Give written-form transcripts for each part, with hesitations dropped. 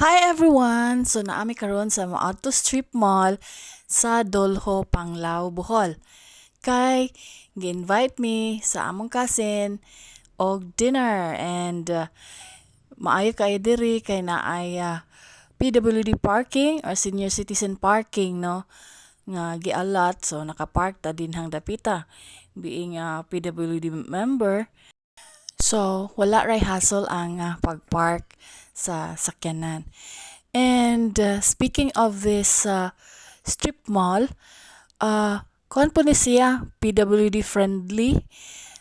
Hi everyone! So naa mi karon sa Moadto Strip Mall sa Dolho, Panglao, Bohol. Kay gi-invite mi sa among cousin og dinner and maayo kaayo diri kay naay PWD parking or senior citizen parking, no, nga gi-allot, so nakapark ta dinhang dapita being a PWD member. So wala ray hassle ang pag-park sa sakyanan. And speaking of this strip mall, kuan po ni siya, PWD friendly,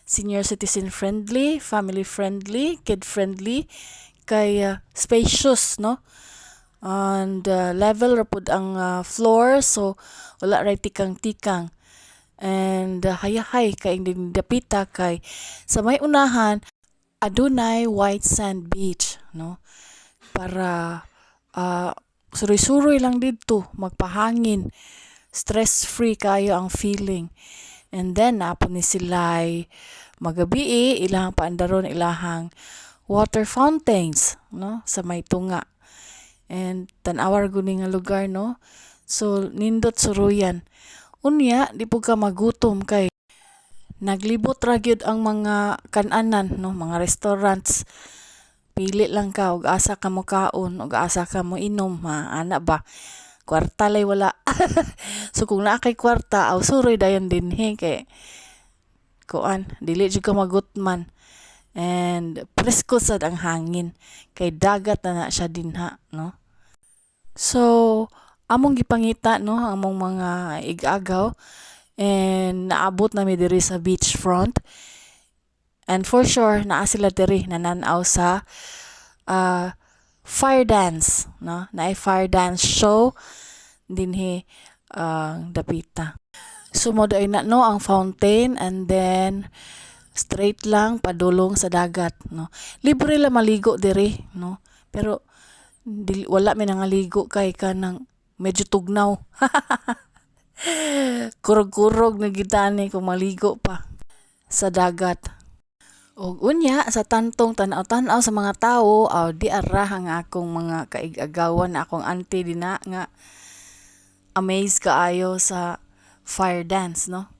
senior citizen friendly, family friendly, kid friendly, kay spacious, no? And level ra pud ang floor, so wala ray tikang-tikang. And hayahay kay din dapita kay sa may unahan adunay white sand beach, no, para suroy-suroy lang didto magpahangin, stress free kaayo ang feeling. And then naa pod ni sila'y magabii ilahang paandaron ilahang water fountains, no, sa may tunga. And tan-awa ra gud ni nga lugar, no, so nindot suroyan. Unya di pud ka magutom kay naglibot ra gyud ang mga kan-anan, no, mga restaurants. Pili lang ka og asa ka mokaon ug asa ka moinom, ha, ana ba. Kwarta lay wala. So kung naa kay kwarta, aw suroy dayon dinhi kay kuan, dili jud ka magutman. And presko sad ang hangin kay dagat na na siya dinha, no. So among gipangita, no, ang among mga ig-agaw and naabot na mi diri sa beach front. And for sure naa sila diri nanan-aw sa fire dance, no, naay fire dance show dinhi ang dapita. So mao diay na, no, ang fountain and then straight lang padulong sa dagat, no. Libre lang maligo diri, no, pero dili, wala mi nangaligo kay kanang medyo tugnaw. Kurog-kurog na gyud ani kung maligo pa sa dagat. Og unya sa tantong tan-aw-tan-aw sa mga tawo, aw di ara ang akong mga kaig-agawan na akong auntie dinha nga amazed kaayo sa fire dance, no.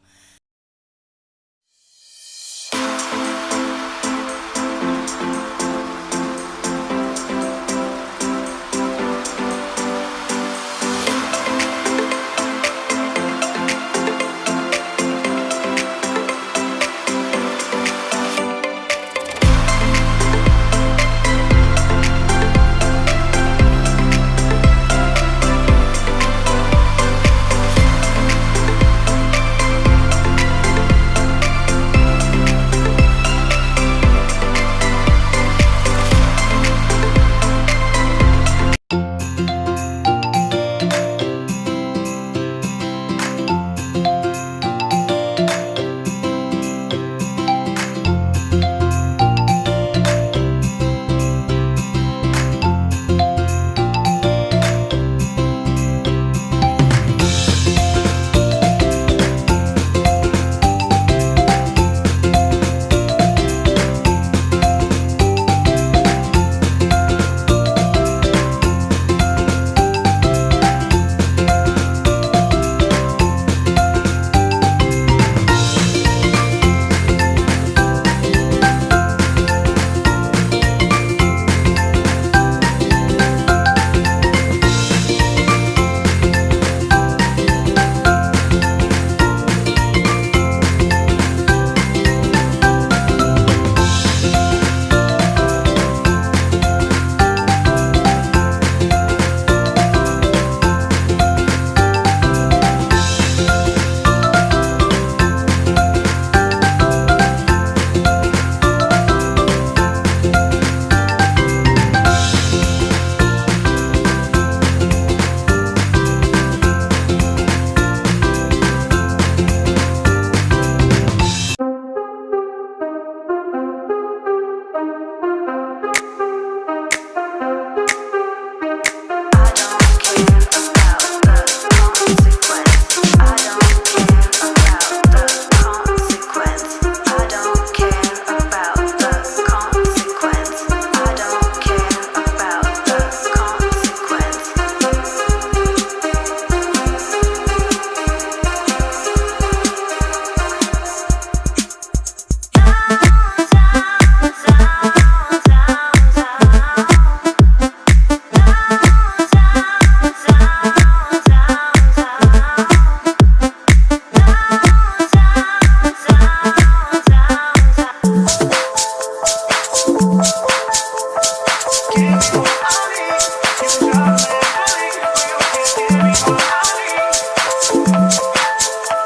I need. You can drive me believe you can give me what I need.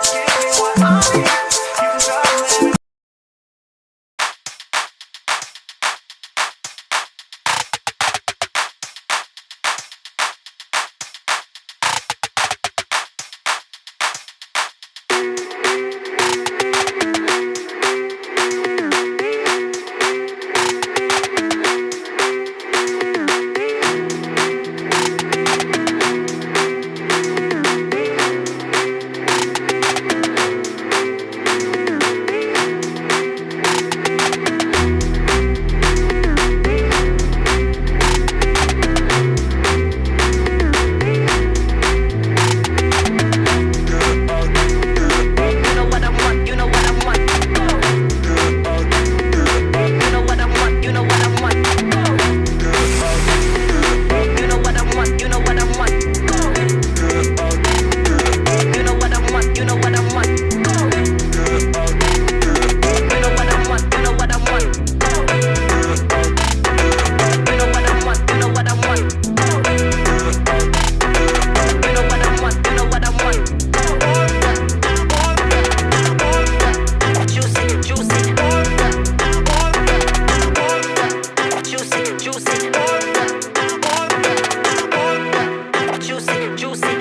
Give me what I need. You can drive me. You know what I want, you know what I want. You know what I want, you know what I want. You know what I want, you know what I want. You know what I want, you know what I want. You know what I want, you know what I want. You know what I want, you know what I want. You know what I want, you know what I want. Juicy, juicy. Juicy, juicy. Juicy, juicy.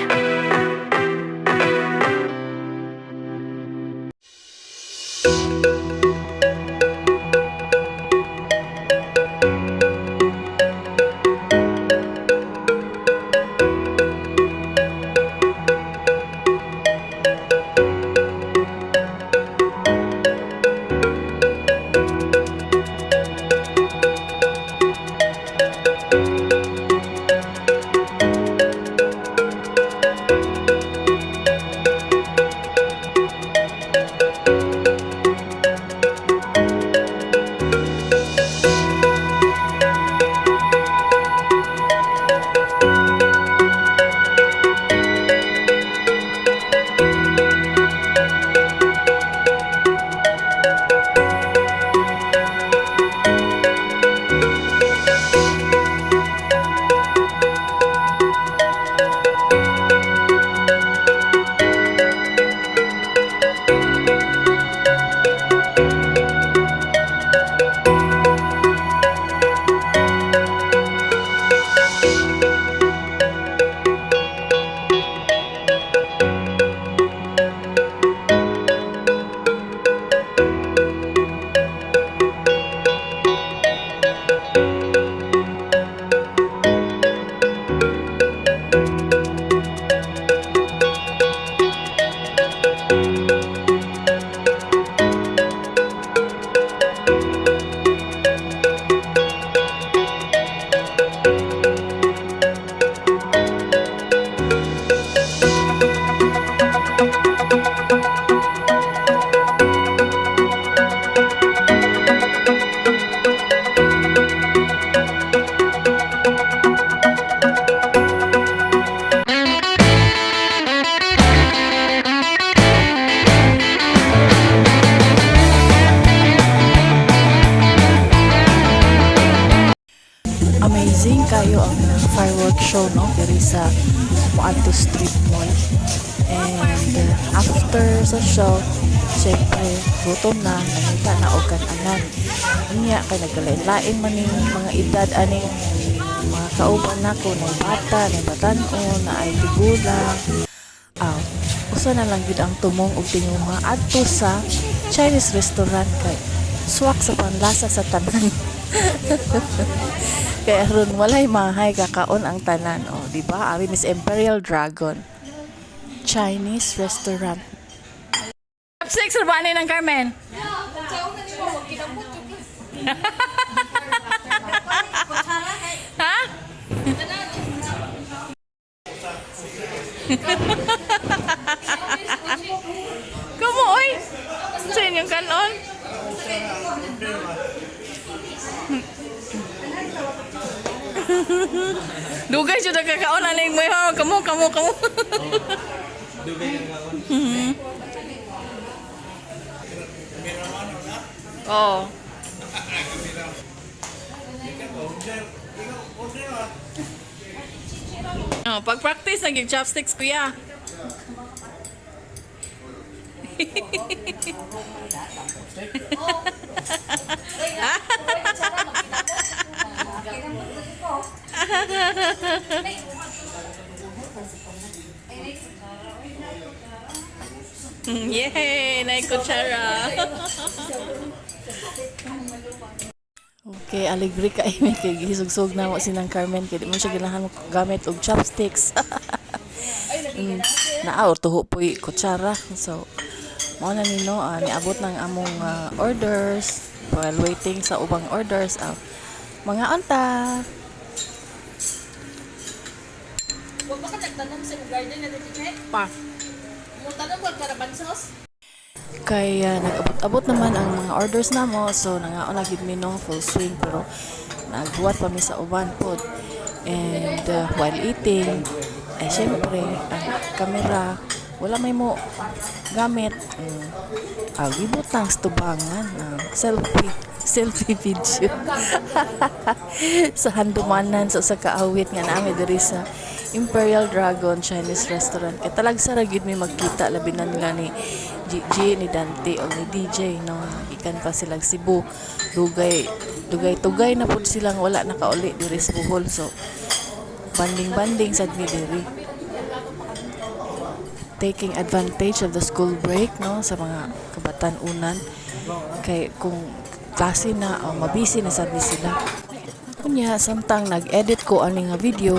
Amazing kayo ang fireworks show, no, diri sa Moadto Strip Mall. And after sa show, syempre gutom na, nangita na og kan-anan. Unya kay nagkalain-lain man ning mga edad aning mga kauban nako, nay bata, nay batan-on, naay tigulang. Aw, usa na lang gyud ang tumong og tinguha, adto sa Chinese restaurant kay swak sa panlasa sa tanan. Kaya aron walay mahay, kakaon ang tanan. O, di ba? Ari Miss Imperial Dragon. Chinese restaurant. Six ra ba ni ng Carmen? Ha? Kamo oy. Sa inyong kanon? Dugay siya nagkakaon aning may ha kamo kamo kamo. Oh. Oh, pag-practice ang yung chopsticks, kuya. Yay! Nay kutsara. Okay, aligri ka mi kay gisugsog na mo sinang Carmen kay di mo siya ganahan mo gamit og chopsticks. Naa or tuho po'y kutsara. So, mao na ni no, niabot ng among orders while waiting sa ubang orders. Mga unta. Huwag ba ka nagtanong sa garden na dito, Che? Pa. Mo tanong ko karabansos? Kay nag-abot-abot naman ang mga orders namo, so nangaon na gid mi no, full swing, pero naghuwat pa mi sa uban pod. And while eating, eh syempre ang kamera wala may mo gamit. Gibutang sa tubangan ang selfie selfie video sa handumanan sa usa ka awit nga nami diri sa Imperial Dragon Chinese Restaurant. Kay talagsa ra gyud mi magkita, labi na nila ni GG, ni Dante o ni DJ no. Gikan pa silang Cebu. Dugay dugay tugay na pud silang wala nakauli diri sa Bohol. So banding-banding sad mi diri. Taking advantage of the school break no sa mga kabatan-unan kay kung klase na o mabisi na sad ni sila. Unya, samtang nag-edit ko ani nga video,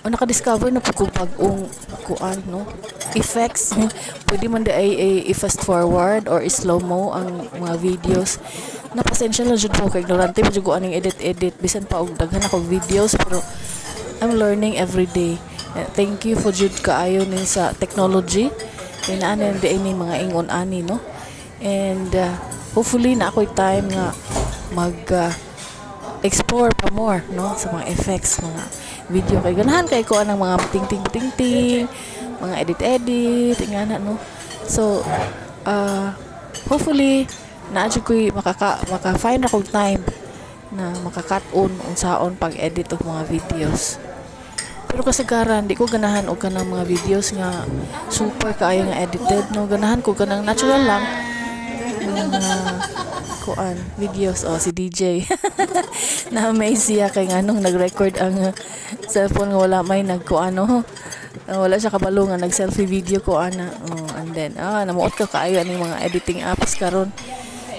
o naka-discover na po ko bag-ong kuan no effects. Pwede man di ay i-fast forward or i-slow mo ang mga videos. Napasensya lang jud mo kay ignorante pa jud ko aning edit edit, bisan pa og daghan akong videos, pero I'm learning every day. Eh, thank you for jud kaayo ni sa technology kay naa na di ni mga ingon ani no. And hopefully na ako'y time nga mag explore pa more no sa mga effects, mga video, kay ganahan kay ko anang mga ting ting ting ting, mga edit edit ingana no. So hopefully naa jud ko'y makaka maka find akong time na makakat-on unsaon pag-edit og mga videos. Pero kasagaran di ko ganahan og kanang mga videos nga super kaayo nga edited no. Ganahan ko kanang natural lang mga kuan videos. Oh, si DJ na amaze siya kay nganong nag-record ang cellphone nga wala may nagkuano. Wala siya kabalo nga nag-selfie video ko ana. Oh, and then namuot ka kaayo aning mga editing apps karon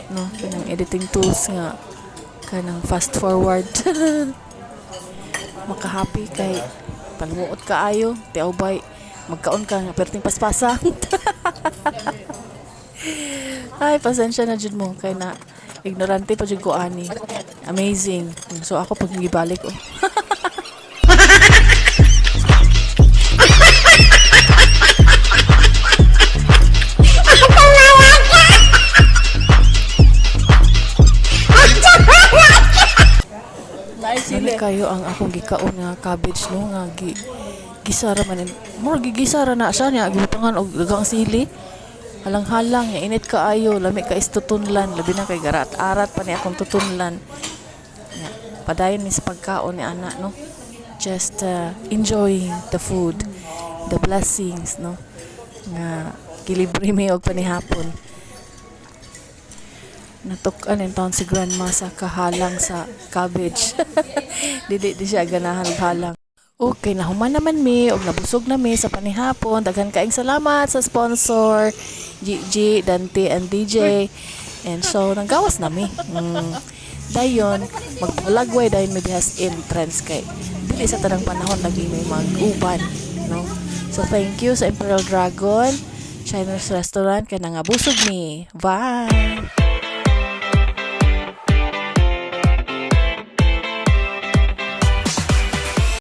no, kanang editing tools nga kanang fast forward. Makahappy kay palumuot kaayo tiaw bay magkaon ka nga perting paspasa. Ay, pasensya na jud mo kay na ignorante pa jud ko ani. Amazing. So ako pag gibalik, oh. Dili kayo ang akong gikaon nga cabbage no, nga gi gisara man, murag gigisara na siya niya, gibutangan og daghang sili. Halang-halang nga init kaayo, lami ka istutunlan, labi na kay garat-arat pa ni akong tutunlan. Ya, padayon mi sa pagkaon ni ana no. Just enjoying the food, the blessings no. Nga gilibre mi og panihapon. Natuk-an taon si grandma sa kahalang sa cabbage. Dili di siya ganahan og halang. Okay, nahuman naman mi og nabusog na mi sa panihapon. Daghan kaayong salamat sa sponsor, GG, Dante and DJ. And so, nanggawas na mi. Dayon, magpalagway dayon mi dihas entrance kay dili sa tanang panahon lagi may mag-uban, no? So, thank you sa Imperial Dragon Chinese Restaurant kay nangabusog mi. Bye!